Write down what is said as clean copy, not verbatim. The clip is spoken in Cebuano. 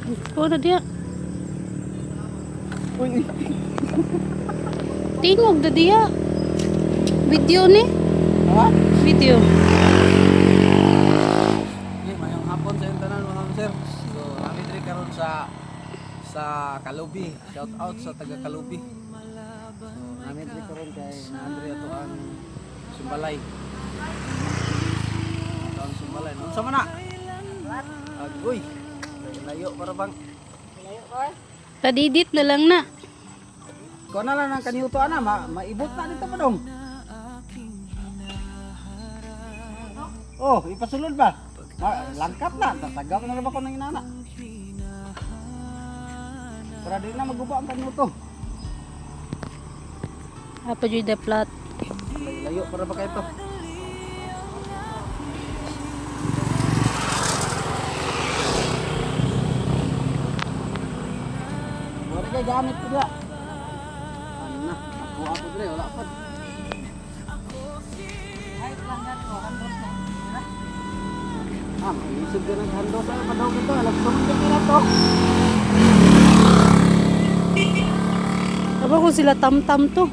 Kuha na diya. Uy, Tingog na diya. Video ni? Ha? Video. Okay, mayong hapon sa inyong tanan, mga sir. So, kami diri karon sa Kalubi. Shout out sa taga Kalubi. So, namin diri karon kay naandri ato ang Sumbalay. Ato ang Sumbalay. No? Unsa man na? Agoy. Layo para bang. Tadidit na lang na. Ko na lang ang kaniuto ana, maibot na dito pa dong. Oh, ipasulod ba? Langkap na, tatagap na lang ba ko ng inana? Para di na maguba ang kaniuto. Apa jud the plot. Layo para ba kayo to? Wala kay gamit ko diya. Ano na, ako ako dire wala pa. Ah, maisip ka ng hando sa padaw ko to. Alam ko man na to. Aba kung sila tamtam to.